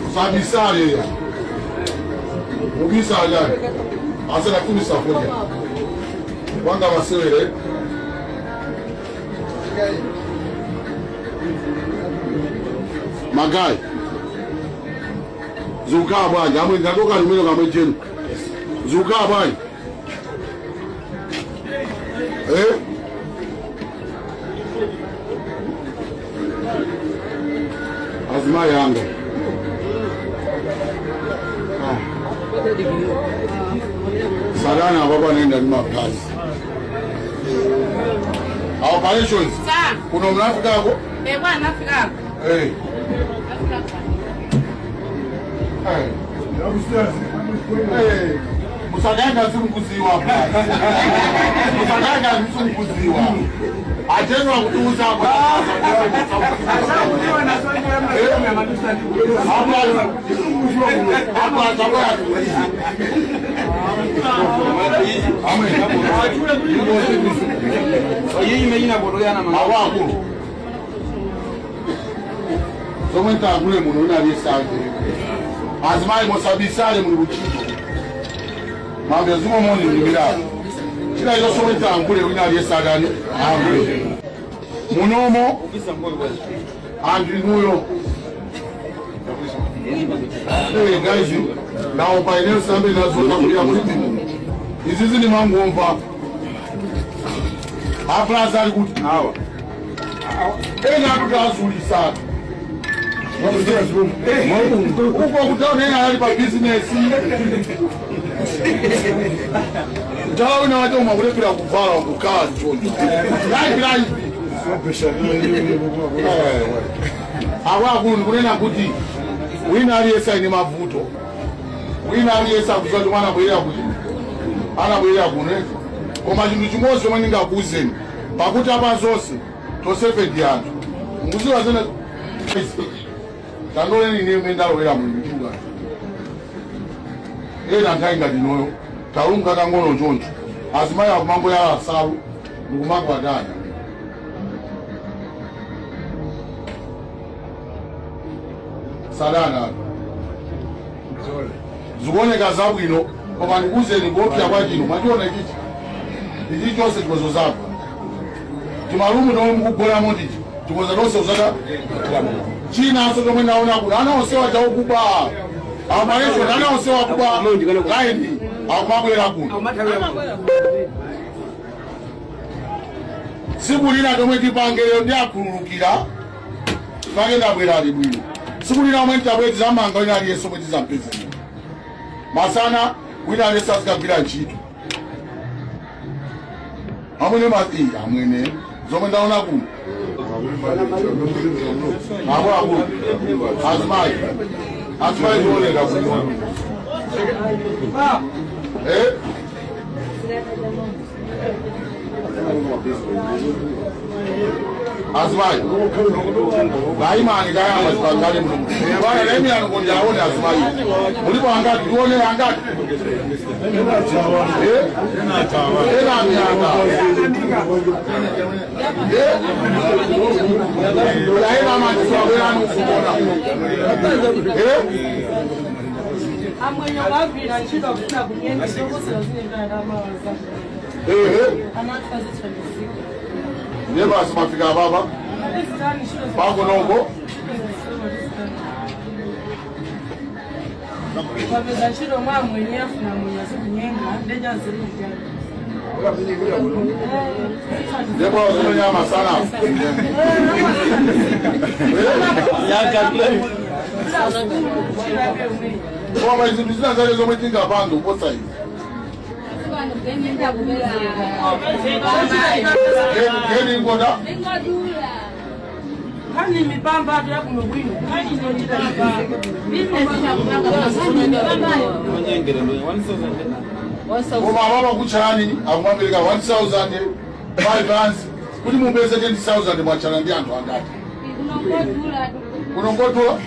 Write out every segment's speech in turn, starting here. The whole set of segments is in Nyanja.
Musabisale ya mubisale yani asana kumisa fodya wanga masewere. Ma guys, zikukhala bwanji? Amwe ndatoka limene kamwe chenu, zikukhala bwanji? Eh? Azimayi anga. Ah. Sadana apapo anaenda ndi magazi. Operations. Sa. Kuno mnafikako? Eh, bwana nafikako. Eh. Eh. Eh. Musaganga simukuziwa. Musaganga simukuziwa. Atenwa kutuuza hapo. Hapo hapo hapo. Amwe. Awakulu. Zomwe ntakule muno unaliyesange. Azimayi, musabisale, muli kuchito. Mambe zimwe moni mlimiralo. China icho somwe ntankule wina aliyesagani angule. Munomo anthu inuyo. Hey guys, naopa ine sambe nazoka kulira kuti muno. Izi zini mangomva. Aplaza ali kuti awa. Ena akuti azulisana. Uko kutaona ena ali pa business. Mtaona wacho umakulepera kuvala kukhala choncho. Live live. Akuluakulu, ndikunena kuti wina aliyense ali mavuto. Wina aliyense akuziwa chomwe anabwerera kuti anabwerera kuno. Koma chinthu chimodzi chomwe ndingakuwuzeni, pakuti apa zonse tonsefe ndi anthu. Mukuziwa zene tandoleni ine imene ndalowera mu mchuka. Ena nthawi ngati inoyo talunga kang'ono choncho, azimayi akumangoyala nsalu ndikumagwadana. Sadana zikuoneka zabwino, koma ndikuwuzeni kuopsa kwa chino. Mwachiona ichichi, ichi chonse chikozo zako timalumu tomwe mukugolamo tichi tikoza tonse uzata chinanso chomwe ndaona kuno, ana onsewa chaukuba amalesho, ana onsewa kuba laini akumabwera kuno. Tsiku lina tomwe tipangeyo ndi akhululukira pake ndabwera ali bwino. Tsiku lina omwe nditabwera tizamanga wina aliyense omwe tizampeze masana, wina aliyense azikagwira ntchito. Amwene, amwene, zomwe ndaona kuno, akuluakulu, azimayi, azimayi zioneka bwino, eh? Azimayi laimani kayamba zipangale muno bwana laimiyani kundi aone azimayi mulipo angati, tione angati. Eh? Ena miyanda. Eh? Ena matiswabwerani ukubona. Eh? Amwenye wagwira ntchito kufuna kunyenga zokosera zinendana namawaza. Ehe. Anatazithandizika. Ndiye basi mafika baba pakunongo. Wapeza ntchito mwa mwenye afuna mwenye azikunyenga ndeja zirujana. Ndipo zimenyama sana. Koma izi zina zake zomwe tingapanga kuposa izi. Geni ngoda. Kani mipamba atu yakuno bwino kani inochita mipamba. Koma baba kuchani akumapereka 1000 5 kuti mupeze 20,000, mwachana ndi anthu angati? Kunongodula.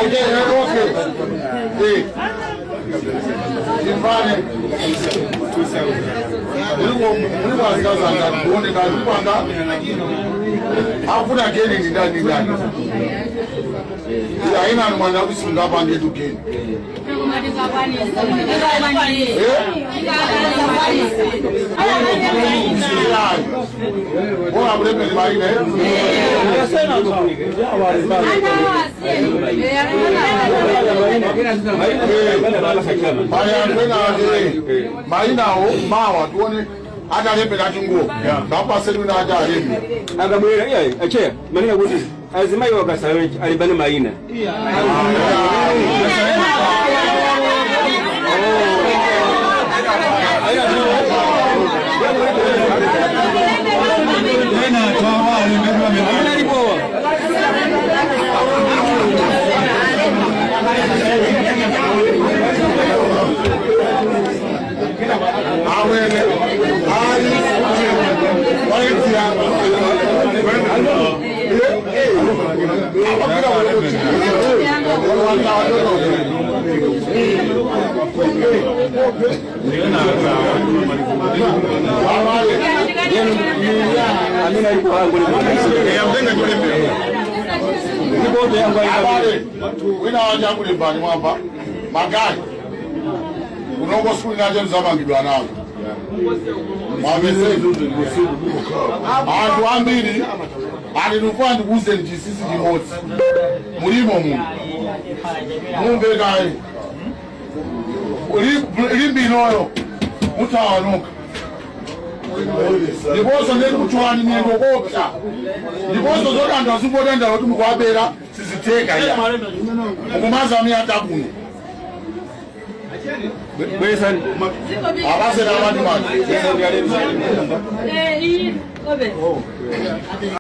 Okay. Eh. Timvane. Muliko azikazi angati? Tione ndani kupanga akufuna geni ndi ndani, ndani aina mwana kuti singapange tu geni. Eh? Bora mulembe maina, eh? Pali anthu ena ake mainawo mawa tione atalembera chinguo ngapaseni wina ati alembe. Akabwera iyayi acheya manena kuti azimayi wakasawechi alibane maina. Amene alipowa. Awene ali waitia abakira wale. Amene alipo wangu ndipo yangu. Abale, wina waja kulembani mwamba magari unongo siku inaje mzamangidwa nawo mwamese anthu ambiri ati ndikufa ndikuuzeni chinsinsi chimodzi mulimo muno mumvekayi limbinoyo muthawanuka ndiponso ndeti kuthiwani miyendo kopsa ndiponso zoti anthu azingotendera kuti mukuwabera sizitheka iya mukumaza miyata kuno. Bwesani. Abasera abantu manje. Eh, iyi, obe.